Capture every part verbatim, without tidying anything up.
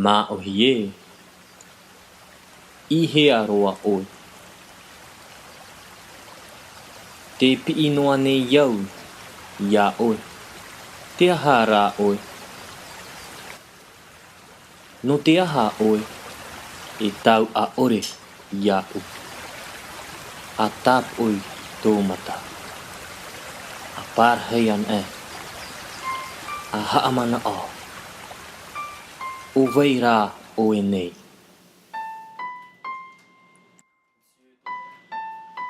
Māʻohi ē, i hea roa ʻoe? Tē piʻi noa nei au iā ʻoe. Te aha rā ʻoe? Nō te aha ʻoe e tauʻa ʻore iāʻu? ʻA tāpoʻi tō mata, ʻa pārahi ana, ʻa haʻamanaʻo. ʻO vai rā ʻoe nei?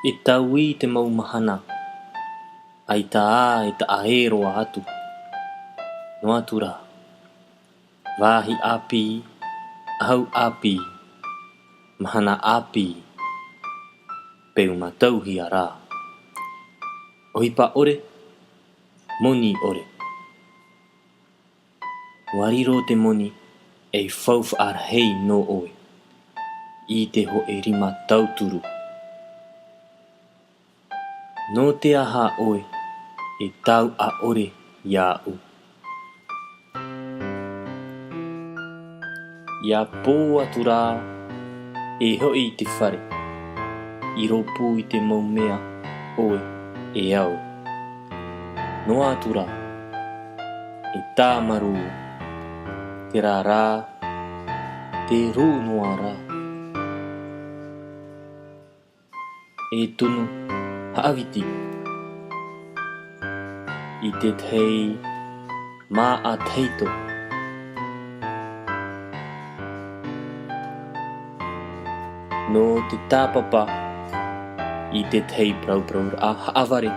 E taui te mau mahana, ʻaita ā e taʻa ē roa atu. Noa atu rā, vāhi ʻāpī, ʻahu ʻāpī, mahana ʻāpī, peu mātauhia rā. ʻOhipa ʻore, moni ʻore. ʻUa riro te moni ei faufaʻa rahi nō ʻoe i te hōʻē rima tauturu. Nō te aha ʻoe e tauʻa ʻore iāʻu? ʻIa pō atu rā e hoʻi i te fare, i rōpū i te mau mea ʻoe e au. Noa atu rā, e tāmarū, terā rā, te rū noa rā. E tunu haʻaviti i te tahi māʻa tahito. Nō te tāpapa i te tahi parauparauraʻa haʻavare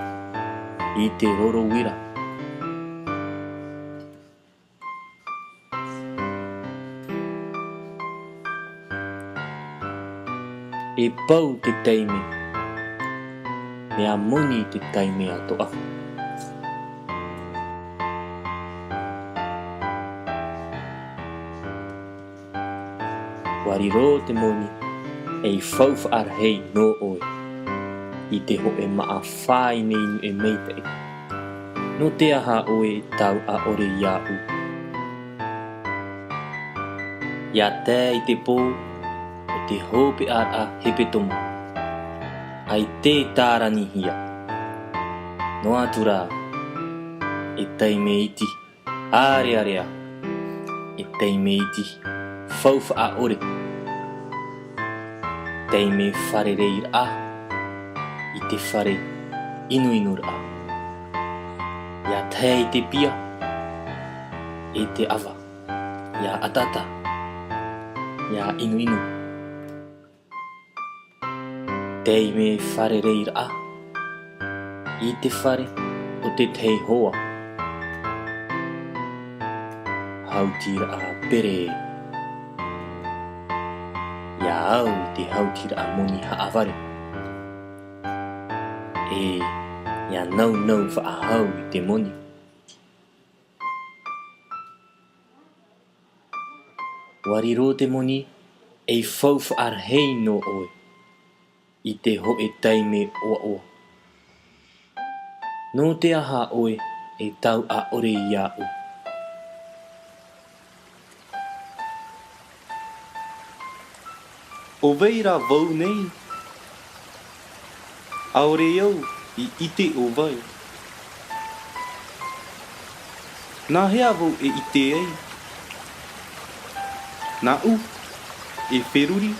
i te roro uira. E pau te taime, mea moni te taime atoʻa. ʻUa riro te moni ei faufaʻa rahi nō ʻoe i te hōʻē māʻa fāʻineine e maitaʻi. Nō te aha ʻoe e tauʻa ʻore iāʻu? ʻIa tae i te pō o te hopeʻaraʻa hepetoma, ʻaita e tāranihia. Noa atu rā, e taime iti ʻārearea, e taime iti faufaʻa ʻore, taime fārereiraʻa i te fare inuinuraʻa. ʻIa tae i te pia, e te ʻava, ʻia ʻataʻata, ʻia inuinu. Taime fārereiraʻa i te fare o te tahi hoa. Hautiraʻa pere. ʻIa au i te hautiraʻa moni haʻavare. E, ʻia naunau faʻahou i te moni. ʻUa riro te moni ei faufaʻa rahi nō ʻoe i te hōʻē taime ʻoaʻoa. Nō te aha ʻoe e tauʻa ʻore iāʻu? ʻO vai rā vau nei? ʻAore au i ʻite ʻo vai. Nā hea vau e ʻite ai? Nāʻu e feruri.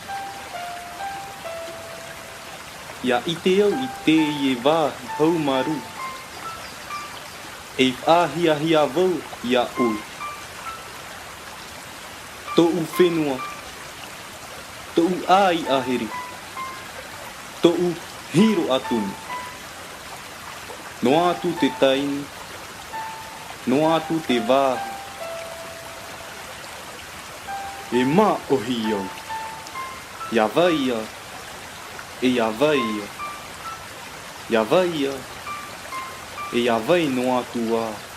ʻIa ʻite au i teie vāhi haumārū. E faʻahiahia vau iā ʻoe. Tōʻu fenua, tōʻu ʻāiʻa here, tōʻu hiroʻa tumu. Noa atu te taime, noa atu te vāhi. E māʻohi au. ʻIa vai ā, e ʻia vai ā. ʻIa vai ā, e ʻia vai noa atu ā.